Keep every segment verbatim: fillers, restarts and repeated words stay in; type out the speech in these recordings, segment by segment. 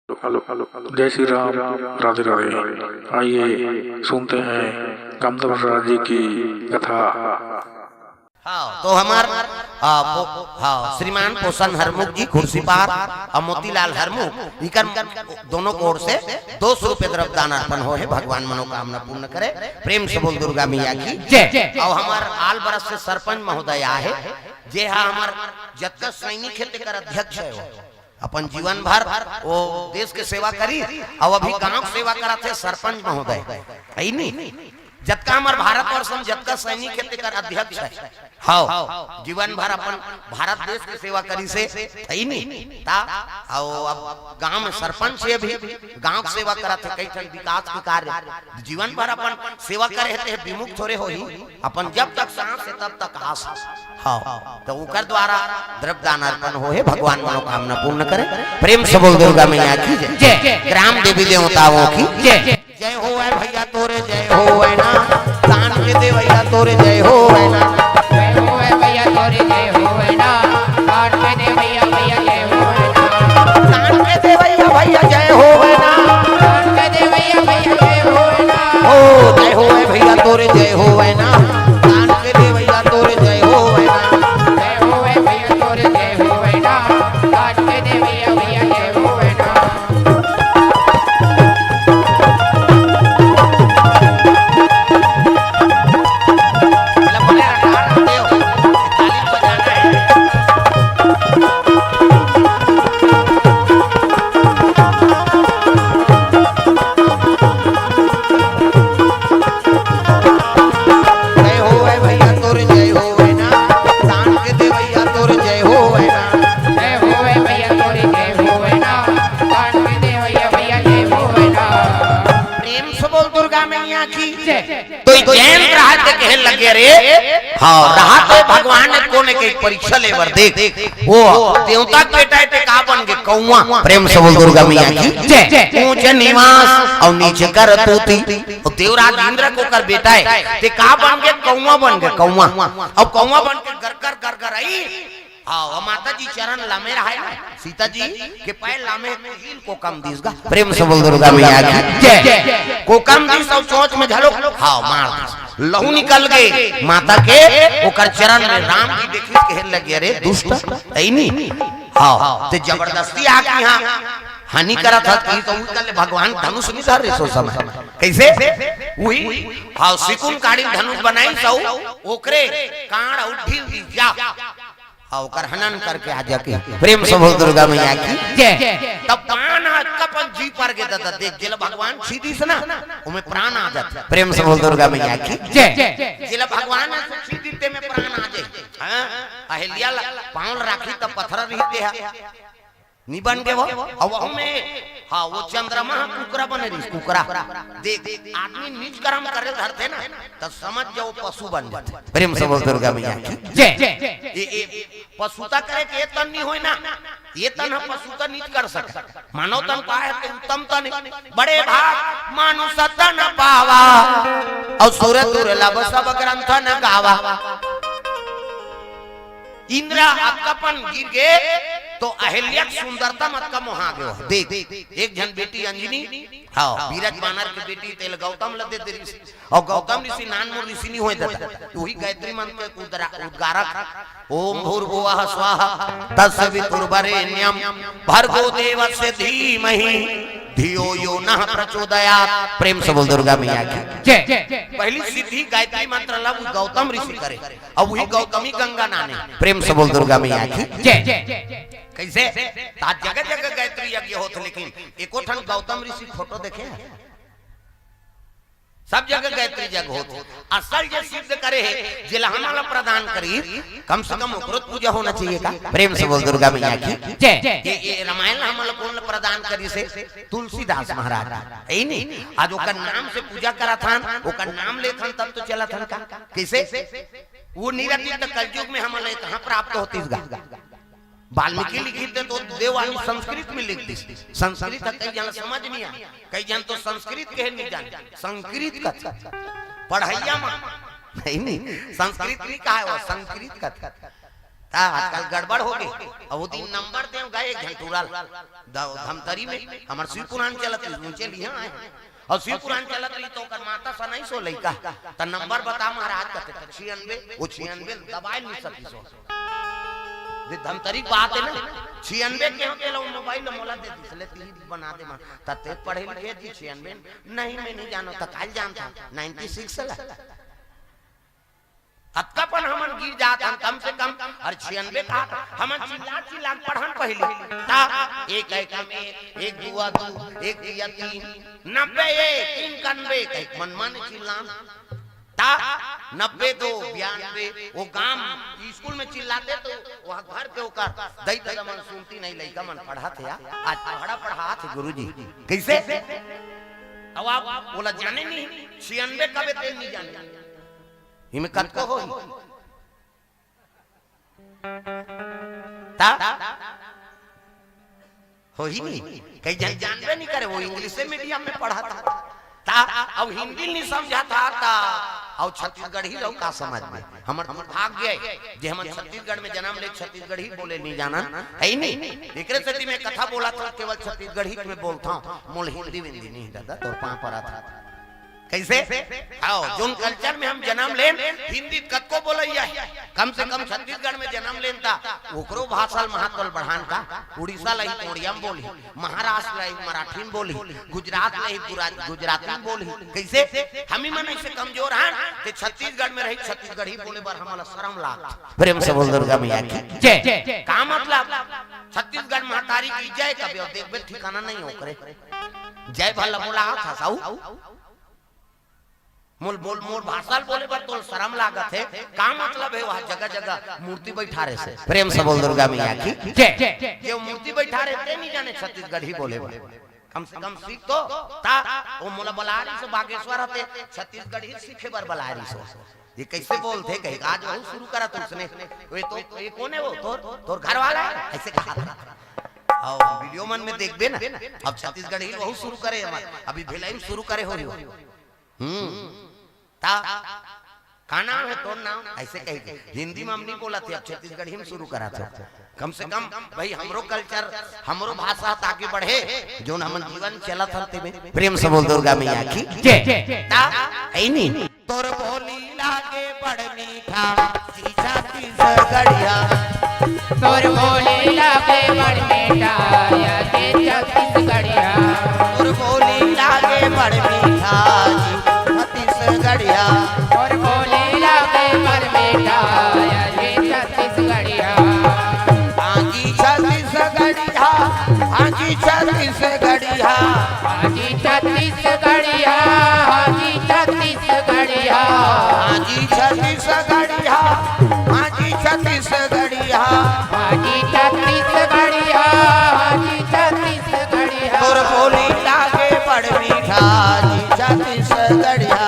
जय श्री राम। राधे राधे। आइए सुनते हैं कामदेव राय जी की कथा। हाँ, तो हमर, आ, पो-, हाँ, श्रीमान पोषण हरमुख जी खुर्सीपार अउ मोतीलाल हरमुख, इकर दोनों ओर से दो सौ रुपये द्रव्य दान अर्पण होहे। भगवान मनोकामना पूर्ण करे। प्रेम से बोल दुर्गा मैया की जय। अउ हमर आलबरस से सरपंच महोदय आहे, जे हा हमर जतका सैनिक हे तेकर अध्यक्ष हे वो। अपन जीवन भर वो देश के सेवा करी, अउ अभी गांव के सेवा करत हे सरपंच महोदय, हे नी? जतका हमर भारतवर्ष में जतका सैनिक हे तेकर अध्यक्ष हे। हव, जीवन भर अपन भारत देश के सेवा करिस हे, हे नी? ता अउ अब गांव में सरपंच हे, अभी गांव के सेवा करत हे, कई ठन विकास के कार्य, जीवन भर अपन सेवा करे हे, ते विमुख थोरे होही। अपन जब तक सांस हे तब तक आस हे। हाँ, तो ओकर द्वारा द्रव्य दान अर्पण होहे, भगवान मनोकामना पूर्ण करे। प्रेम से बोल दुर्गा मैया की जय। जय। ग्राम देवी देवताओं की जय। जय होवै भैया तोरे जय होवै ना, दान के देवैया तोरे जय होवै ना। जय होवै भैया तोरे जय होवै ना, दान के देवैया भैया जय होवै ना। दान के देवैया भैया जय होवै ना। दान के देवैया भैया जय होवै ना। ओ जय होवै भैया तोरे जय होवै ना, दान के देवैया तोरे जय होवै ना। जय होवै भैया तोरे जय होवै ना, दान के देवैया भैया जय होवै ना। जय होवै भैया तोर जय होवै ना, दान के देवैया तोर जय होवै ना। जय होवै भैया तोर जय होवै ना, दान के देवैया भैया जय होवै ना। प्रेम से बोल दुर्गा मैया की जय। तो ये जैन रहा के कहे लगे रे, हाँ, रहा तो भगवान ने कोने के परीक्षा ले बर देख, वो देवता के बेटा हे ते का बन गे? कौआ। प्रेम से बोल दुर्गा मैया की जय। ऊंच निवास अउ नीच करतूती। वो देवराज इंद्र के ओकर बेटा हे, ते का बन गे? कौआ बन गे, कौआ। अउ कौआ बन के गरगर गरगर आई। हाँ, वो माता जी चरण लामे रहा हे ना, सीता जी के पैर लामे, कोकम दिस गा। प्रेम से बोल दुर्गा मैया की जय। कोकम दिस अउ चोंच में घलो, हाँ, मार दिस। लहू निकल गे माता के, ओकर चरण में। राम जी देखिस, कहे लगे, "अरे दुष्ट, हे नी?" हाँ, ते जबरदस्ती आके यहाँ हानि करत हस कि तो उही कर ले, भगवान धनुष नहीं धर रहे सो समय। कैसे? उही, हाँ, सिकुन काड़ी धनुष बनाई सो, ओकरे कांड़ अउ ढील दिस जा। हाँ, ओकर हनन करके आ जाके। प्रेम से बोल दुर्गा मैया की जय। तब प्राण आ, कपन जी पर गे दादा, देख, जेला भगवान छीदिस ना, ओमे प्राण आ जाथे। प्रेम से बोल दुर्गा मैया की जय। जेला भगवान ने छीदिस ते में प्राण आ जाए। हाँ, अहिल्या ला पाँव राखी तब पथरा रहिते हा। नी बन गे वो। अउ ओमे, हाँ, वो चंद्रमा कुकरा बने रहिस, कुकरा। देख, आदमी नीच करम करे धरथे ना, त समझ जाओ पशु बन जाथे। प्रेम से बोल दुर्गा मैया की जय। ये, ये पशुता करे के ये तन नहीं होय ना, ये तन हम पशुता नीच कर सके। मानव तन पाए तो उत्तम तन हे। बड़े भाग मानुष तन पावा, अउ सुर दुर्लभ सब ग्रंथ न गावा। इंद्र अतका पन गिर गे, तो अहिल्या के सुंदरता म अतका मोहा गे। देख, एक झन बेटी अंजनी, हाँ, बीरज बानर के बेटी, तेला गौतम ल दे दे रिहिस। अउ गौतम ऋषि नानमुन ऋषि नहीं होय दादा, उही गायत्री मंत्र के उद्रा-, उद्गारक। ओम भूर्भुवः स्वाहा तत्सवितुर्वरेण्यं भर्गो देवस्य धीमहि धियो यो नः प्रचोदयात्। प्रेम से बोल दुर्गा मैया की जय। पहली सिद्धि गायत्री मंत्र ला वो गौतम ऋषि करे। अउ उही गौतमी गंगा नाने। प्रेम से बोल दुर्गा मैया की जय। कैसे? त आज जगह जगह गायत्री यज्ञ होत, लेकिन एको ठन गौतम ऋषि फोटो देखे हे? सब जगह गायत्री यज्ञ होत। असल जे सिद्ध करे हे, जेला हमन ला प्रदान करी, कम से कम ओकरो पूजा होना चाहिए का? प्रेम से बोल दुर्गा मैया की जय। ये, ये रामायण ला हमन ला कोन ला प्रदान करिस हे? तुलसीदास महाराज। हे नी? आज ओकर नाम से पूजा करत हन, ओकर नाम लेत हन, तब तो चलत हन का? कैसे? वो नहीं रहतिस त कलयुग में हमन ला कहाँ प्राप्त होतिस गा? वाल्मीकि लिखिस ते तो देववाणी संस्कृत में लिख दिस। संस्कृत ह कई झन समझ नहीं आय, कई झन तो संस्कृत कहे नहीं जाने, संस्कृत कथे। पढ़इया म, नहीं, नहीं, संस्कृत नहीं कहे वो, संस्कृत कथे। त आ, आजकल गड़बड़ हो गे। अउ वो दिन नंबर दे गए एक झन टूरा ल। द-, धमतरी में हमर शिव पुराण चलत रहिस, ऊंचे लिहा आए। अउ शिव पुराण चलत रहिस त ओकर माता सनई सो लइका। त नंबर बता महाराज कथे, त छियानबे, वो छियानबे दबाए नइ सकिस। दे धमतरी के बात हे ना, छियानबे के होथे ला वो मोबाइल ला मोला दे दिस, ले तिही बना दे मन। त ते पढ़े लिखे जी छियानबे, नहीं मैं नहीं जानव, त काल जानत हंव, नाइंटी सिक्स ला। अतका पन हमन गिर जात हन, कम से कम, अरे छियानबे का, हमन चिल्ला चिल्ला के पढ़न पहिली। ता, एक एकम एक, एक दुआ दू, एक तिया तीन, नब्बे एक, तीन कनबे, एक मन मन चिल्लान। ता, नब्बे दो, बयानबे, वो गांव स्कूल में चिल्लाते त वो घर के ओकर दई ददा मन सुनतिन, लइका मन पढ़त हे, आज पढ़ा पढ़ात हे गुरुजी। कइसे? अब आप ओला जाने नहीं, छियानबे कबे तेल नहीं जाने। इमे कतको होही। ता? होही नहीं। कई झन जानबे नहीं करे, वो इंग्लिश मीडियम में पढ़त हे। ता? अब हिंदी नहीं समझत हे, ता? अउ छत्तीसगढ़ी ल अउ का समझ में? हमर दुर्भाग्य हे, जे हमन छत्तीसगढ़ में जनम ले छत्तीसगढ़ी बोले नहीं जानन, हे नहीं? एकरे सेती मैं कथा बोलत हंव, केवल छत्तीसगढ़ी में बोलत हंव, मोला हिंदी विंदी नहीं ददा, तोर पांव परत हंव। कइसे? हव, जोन कल्चर में हम जनम लेन, हिंदी कतको बोलइया हे। कम से कम छत्तीसगढ़ में जनम लेन ता, ओकरो भाषा ल महत्व बढ़ान का। उड़ीसा ल ही कोड़िया में बोलही, महाराष्ट्र ल ही मराठी में बोलही, गुजरात ल ही गुरा-, गुजराती में बोलही। कइसे? हमी मन अइसे कमजोर हन कि छत्तीसगढ़ में रही, छत्तीसगढ़ी बोले बर हमला शरम लागथे। प्रेम से बोल दुर्गा मैया की जय। का मतलब? छत्तीसगढ़ महतारी की जय कबे अउ देखबे ठिकाना नहीं ओकरे। जय भला बोला हा खसाऊ। मोल बोल, मोर भाषा ल बोले बर तोल शरम लागत हे। का मतलब हे, वहां जगह जगह मूर्ति बैठारे से। प्रेम से बोल दुर्गा मैया की जय। जे मूर्ति बैठारे ते नहीं जाने छत्तीसगढ़ी बोले बर। कम से कम सीख तो। ता, वो मोला बलारी से बागेश्वर हते, छत्तीसगढ़ी सीखे बर बलारी से। ये कइसे बोलथे कहे, आज वहू शुरू करा तुमसने। वे तो, ये कोन हे वो? तोर, तोर घर वाला हे? अइसे कहा था। अउ वीडियो मन में देखबे ना, अब छत्तीसगढ़ी वहू शुरू करे हमर, अभी भिलाई में शुरू करे होही। हम्म। ता, का नाम हे तोर नाम? अइसे कहे के। हिंदी में हम नहीं बोलत ही, अब छत्तीसगढ़ी में शुरू करत हन। कम से कम भाई हमरो कल्चर, हमरो भाषा त आगे बढ़े, जोन हमन जीवन चलत हन तेमे। प्रेम से बोल दुर्गा मैया की जय। ता, हे नहीं? तोर बोली लागे बड़ मीठा, जी छत्तीसगढ़िया। तोर बोली लागे बड़ मीठा, या जी छत्तीसगढ़िया। तोर बोली लागे बड़ मीठा, जी छत्तीसगढ़िया। तोर बोली लागे बड़ मीठा, या जी छत्तीसगढ़िया। हाँ जी छत्तीसगढ़िया, हाँ जी छत्तीसगढ़िया। हाँ जी छत्तीसगढ़िया, हाँ जी छत्तीसगढ़िया। हाँ जी छत्तीसगढ़िया, हाँ जी छत्तीसगढ़िया। हाँ जी छत्तीसगढ़िया, हाँ जी छत्तीसगढ़िया। तोर बोली लागे बड़ मीठा जी छत्तीसगढ़िया।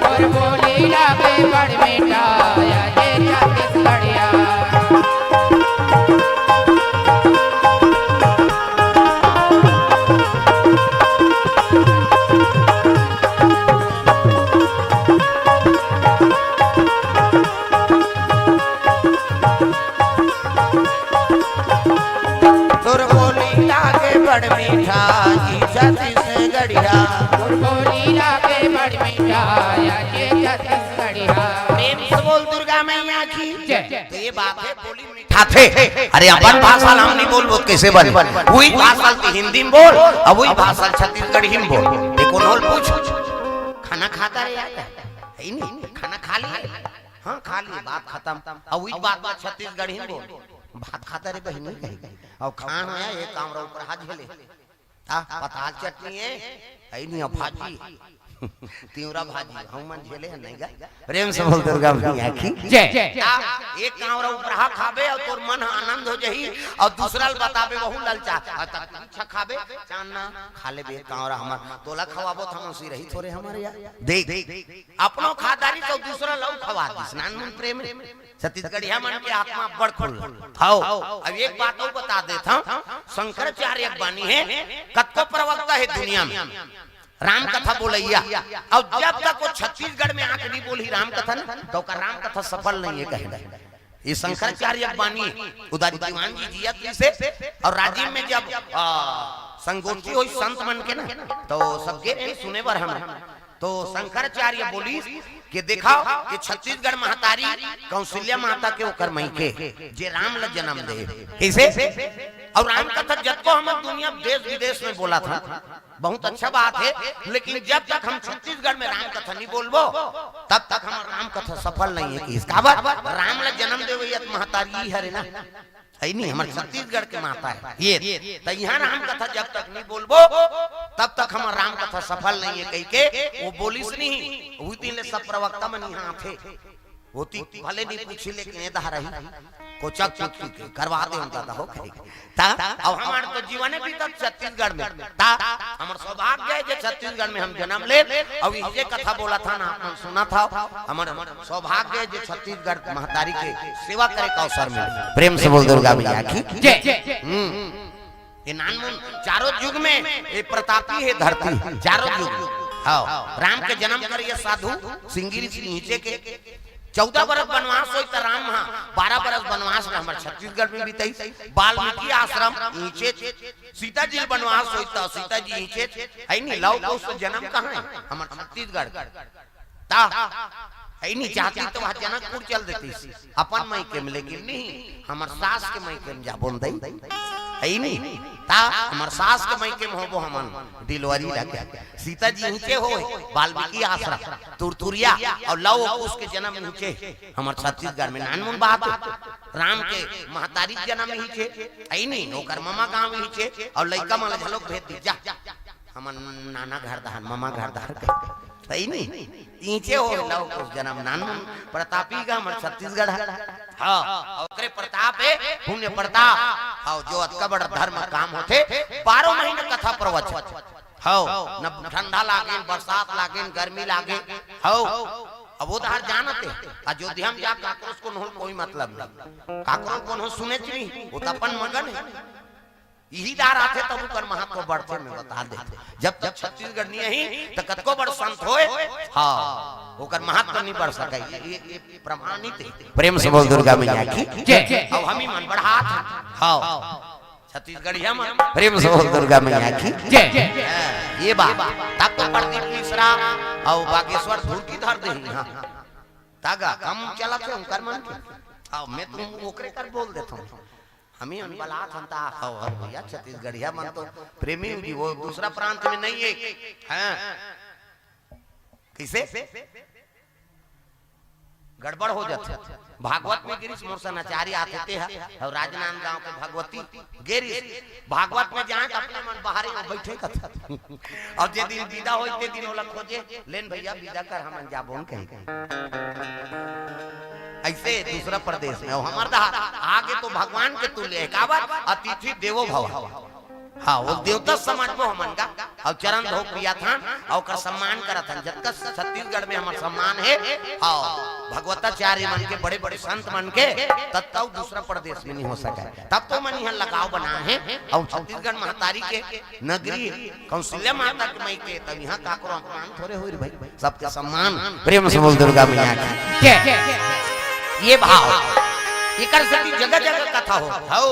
तोर बोली लागे बड़ मीठा या जी छत्तीसगढ़िया। तोर बोली लागे बड़ मीठा जी छत्तीसगढ़िया। तोर बोली लागे बड़ मीठा या जी छत्तीसगढ़िया। प्रेम से बोल दुर्गा मैया की जय। तो ये बात हे, बोली मीठाथे। अरे अपन भाषा ल हम नहीं बोलबो त कइसे बने? वही भाषा ल तैं हिंदी में बोल, अउ वही भाषा ल छत्तीसगढ़ी में बोल। ये कोनो ल पूछ। खाना खाता रे यार? हे नहीं, खाना खा लिए? हाँ, खा लिए, बात खतम। अउ वही बात, बात छत्तीसगढ़ी में बोल। भात खाता रे बहिनी कही। अउ खान होया, एक कांवरा ऊपर हाथ झेले। आ, पताल चटनी हे, हे नहीं, भाजी। तिवरा भाजी, हम मन झेले हन नहीं गा। प्रेम से बोल दुर्गा मैया की जय। आ, एक कांवरा ऊपर हाथ खाबे अउ तोर मन ह आनंद हो जाही, अउ दूसरा ल बताबे वहू ललचा। अउ तब तू छखाबे, चांदना, खा लेबे कांवरा हमर, तोला खवाबो त हम उसी रही थोरे हमर यार। देख, अपनो खादारी त दूसरा ल अउ खवा दिस, नानमुन प्रेम हे। छत्तीसगढ़िया मन के आत्मा बड़ खुल्ला। हव, अब एक बात अउ बता देत हंव, शंकराचार्य के बानी हे, कतको प्रवक्ता हे दुनिया में, राम कथा बोलइया, अउ जब तक वो छत्तीसगढ़ में आके नहीं बोलही राम कथा ना, त ओकर राम कथा सफल नहीं हे कहे। ये शंकराचार्य बानी, उधारी दीवान जी जियत से। और राजिम में जब, आ, संगोष्ठी होई संत मन के ना, तो सबके ने सुने बर हम, तो शंकराचार्य बोलिस कि देखा, ये छत्तीसगढ़ महतारी कौशल्या माता के ओकर मइके, जे राम ल जन्म दे। कइसे? और राम कथा जतको हमर दुनिया देश विदेश में बोलथे, बहुत अच्छा बात हे, लेकिन जब तक हम छत्तीसगढ़ में राम कथा नहीं बोलबो, तब तक हमर राम कथा सफल नहीं हे। कहिस काबर? राम ल जन्म देवइया त महतारी हरे ना, हे नहीं, हमर छत्तीसगढ़ के माता हे। ये त इहाँ राम कथा जब तक नहीं बोलबो, तब तक हमर राम कथा सफल नहीं हे, कहिके वो बोलिस नहीं। उही दिन ले सब प्रवक्ता मन इहाँ आथे। होती भले नहीं पूछी, लेकिन ये दहा रही, कोचक पूछी के करवा दे हम दादा हो कहे। ता अब हमार तो जीवन भी तक छत्तीसगढ़ में। ता हमर सौभाग्य हे जे छत्तीसगढ़ में हम जन्म ले, और इसे कथा बोलथन, आप मन सुनत हव। हमर सौभाग्य हे जे छत्तीसगढ़ महतारी के सेवा करे का अवसर मिले। प्रेम से बोल दुर्गा मैया की। जय। हम्म। ये नानमुन चारों युग में ये प्रतापी हे धरती, चारों युग। हाँ, राम के जन्म करे ये साधु सिंगी ऋषि इहिंचे के। चौदह बरस बनवास होई त राम हा, बारह बरस बनवास में हमर छत्तीसगढ़ में बिताइस। वाल्मीकि आश्रम इहिंचे, सीता जी बनवास होई त सीता जी इहिंचे, हे नहीं, लव कुश जन्म कहाँ हे? हमर छत्तीसगढ़। ता, हे नहीं, चाहती तो वहाँ जनकपुर चल देतिस, अपन मइके में, लेकिन नहीं, हमर सास के मइके में जाबो न दई। हे नहीं, ता हमर सास के मइके में होबो हमन, delivery लगे। सीता जी इहिंचे होय, वाल्मीकि आश्रम, तुरतुरिया, और लव कुश के जन्म इहिंचे, हमर छत्तीसगढ़ में नानमुन बात। राम के महतारी जन्म इहिंचे, हे नहीं, ओकर ममा गाँव इहिंचे, और लइका मन ल घलोक भेज दी, जा, हमर नाना घर डहर, ममा घर डहर कहिके। हे नहीं, इहिंचे होय लव कुश जन्म नानमुन प्रतापी गा हमर छत्तीसगढ़ हे। हाँ, ओकरे प्रताप हे, पुण्य प्रताप। हाँ, जो अतका बड़ा धर्म काम होथे, बारह महीना कथा प्रवचन। हाँ, न ठंडा लागे, बरसात लागे, गर्मी लागे। हाँ, अब वो डहर जानत हे, अयोध्या में जा काकरो से कोनो कोई मतलब नहीं, काकरो कोनो सुनेच नहीं, वो त अपन मगन हे। इही डहर आथे तब ओकर महत्व बढ़थे, मैं बता देथे। जब तक छत्तीसगढ़ नहीं आही त कतको बड़ संत होय, हाँ, ओकर महत्व नहीं बढ़ सके। ये, ये, ये प्रमाणित हे। प्रेम से बोल दुर्गा मैया की। जय। अब हम ही मन बढ़ात हन। हाँ, छत्तीसगढ़िया मन। प्रेम से बोल दुर्गा मैया की। जय। हाँ, ये बात। तब तो प्रदीप मिश्रा और बागेश्वर धुरकी धर देही। हाँ, तागा कम चलत हे उनकर मन के। हाँ, मैं तो ओकरे कर बोल देथों। हम ही मन बलात हन ता, हव, हव भैया, छत्तीसगढ़िया मन तो प्रेमी जी, वो दूसरा प्रांत में नहीं हे। हाँ। कइसे? गड़बड़ हो जाथे। भागवत में गिरीश मोर सन आचार्य आथे ते ह, और राजनांदगांव के भगवती गिरीश। भागवत में जाए त अपने मन बाहरे में बैठे कथे। और जे दिन विदा होय, ते दिन ओला खोजे, "लेन भैया, विदा कर, हमन जाबोन कहीं।" अइसे दूसरा प्रदेश में, अउ हमर डहर आगे तो भगवान के तुल्य हे, काबर? अतिथि देवो भव। हाँ, वो देवता समझबो हमन गा, अउ चरण धो पियाथन, अउ ओकर सम्मान करथन। जतका छत्तीसगढ़ में हमर सम्मान हे, हाँ, भगवताचार्य मन के, बड़े-बड़े संत मन के, ततका वो दूसरा प्रदेश में नहीं हो सके। तब तो मन इहाँ लगाव बनाए हे, अउ छत्तीसगढ़ महतारी के नगरी कौशल्या माता के मइके, तब इहाँ काकरो अपमान थोरे होई रे भाई, सबके सम्मान। प्रेम से बोल दुर्गा मैया की। जय। ये भाव, एकर सेती जगह जगह कथा हो। हौ,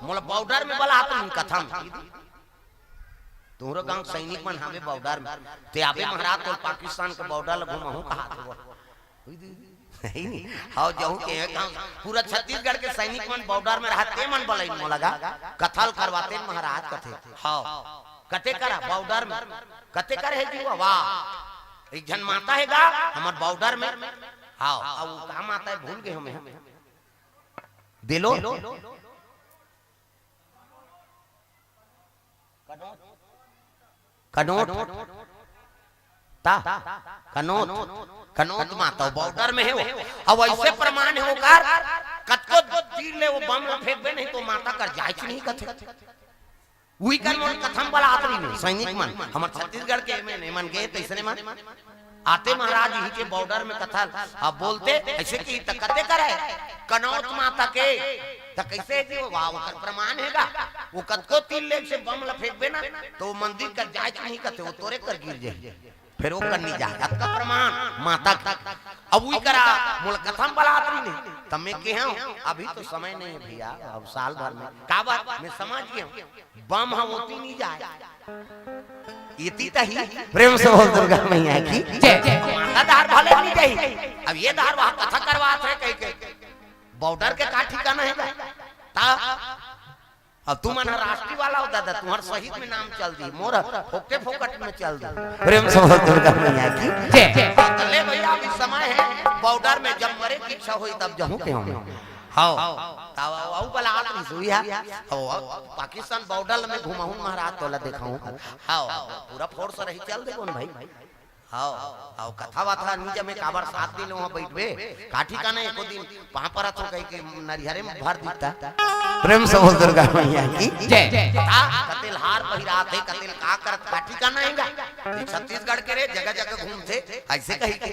मोला बॉर्डर में बलात हन कथा में। तुहरो गांव सैनिक मन हावे बॉर्डर में, ते आबे महाराज, तोर पाकिस्तान के बॉर्डर ल घुमाहूं कहात हो। हौ, जहूं के गांव, पूरा छत्तीसगढ़ के सैनिक मन बॉर्डर में रहत, ते मन बलई मोला गा, कथा ल करवाते महाराज कथे। हौ, कते करा बॉर्डर में, कते कर हे जी, वाह, एक झन माता हे गा, हमर बॉर्डर में। हौ, अब वो का माता हे, भूल गे हमें। दिलो? कनोत। ता? कनोत। कनोत माता, बॉर्डर में हे वो। अब अइसे प्रमाण हे ओकर, कतको तीर ले वो बम ल फेंकबे नहीं तो माता कर जायच नहीं कथे। उही कर मोर कथा म बलात रहिन सैनिक मन, हमर छत्तीसगढ़ के एमन, एमन गे तइसने मन। आते महाराज इही के बॉर्डर में कथा, अब बोलते अइसे कि त कते करे, कनौत माता के, त कइसे जी वो, वाह, ओकर प्रमाण हे गा, वो कतको तीर ले से बम ल फेंकबे ना, तो वो मंदिर कर जायच नहीं कथे, वो तोरे कर गिर जाही। फेर ओकर नहीं जाय, अतका प्रमाण माता के। अब उही करा मोला कथा म बलात रहिन, त मैं केहेंव, अभी तो समय नहीं है भैया, अब साल भर में। काबर? मैं समझ गेंव, बम ह ओती नहीं जाय, एती तही। प्रेम से बोल दुर्गा मैया की जय। माता डहर भले नहीं जाही, अब ये डहर वहाँ कथा करवात हे कहिके, बॉर्डर के का ठिकाना हे भाई? ता अब तुमन ह राष्ट्रीय वाला हो दादा, तुम्हर शहीद में नाम चल दिही, मोर फोकटे फोकट में चल दिही। प्रेम से बोल दुर्गा मैया की जय। त ले भैया, अभी समय हे, बॉर्डर में जब मरे के इच्छा होही तब जहूँ केहेंव मैं। हव, तब अउ बलात रहिस उही हा। हव, पाकिस्तान बॉर्डर में घुमाहूँ महाराज, तोला देखाहूँ। हव, पूरा फोर्स रही, चल देबो न भाई। हव, हव, कथा वथा नी जमे, काबर सात दिन वहाँ बइठबे, का ठिकाना एको दिन पाँव परत हों कहिके नरिहरे में भर दिही ता। प्रेम से बोल दुर्गा मैया की जय। ता कते ल हार पहिरात हे, कते ल का करत, का ठिकाना हे गा। ये छत्तीसगढ़ के रे, जगह जगह घूमथे, अइसे कहिके।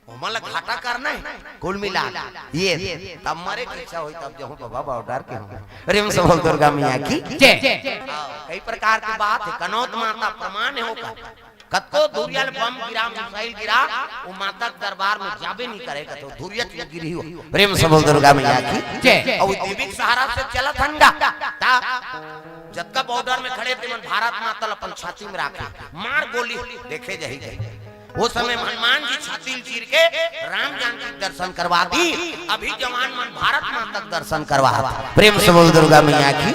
ओमन ला घाटा करना हे, कुल मिला के। ये, तब मरे के इच्छा होही, तब जहूँ बाबा बॉर्डर के हों। प्रेम से बोल दुर्गा मैया की जय। हव, कई प्रकार के बात हे, कनौत माता प्रमाण हे ओकर। कतको दूरिया ले बम गिरा, मिसाइल गिरा, वो माता के दरबार में जाबे नहीं करे, कतको दूरिया ले गिरही हो। प्रेम से बोल दुर्गा मैया की जय। अउ देवी के सहारा से चलत हन गा। ता जतका बॉर्डर में खड़े तेमन भारत माता ल अपन छाती में राखे, मार गोली, देखे जाही जाही। वो समय हनुमान जी छाती ल चीर के राम जानकी के दर्शन करवा दिस। अभी जवान मन भारत माता के दर्शन करवात हे। प्रेम से बोल दुर्गा मैया की।